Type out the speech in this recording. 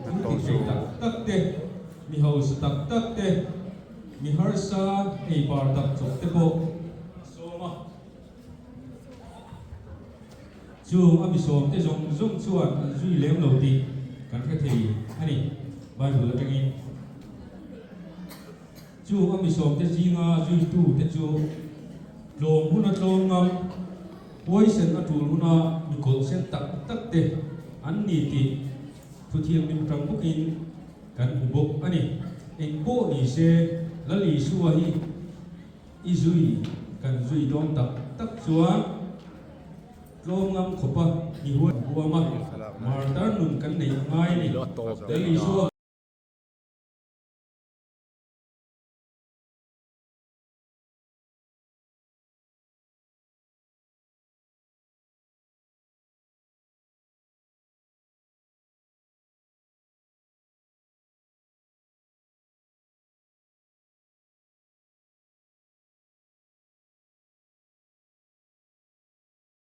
Thil ti thei tak tak te, mi hausa tak tak te, mi harsa ei bar tak chawp te pawh a sawm a. Chung a mi sawmte zawng zawng chuan an zui lem lo tih kan hre thei a ni, Bible atangin. Chung a mi sawmte zinga zuitute chu tlawm huna tlawm ngam, huaisen a tul huna mi kawlhsen tak tak te an ni tih thuthianghlim tang bawkin kan hmu bawk a ni. Eng pawh ni se, Lal Isua hi i zui kan zui dawn tak tak chuan tlawm ngam khawpa mi huai huama martar nun kan neih a ngai a ni. Lal Isua.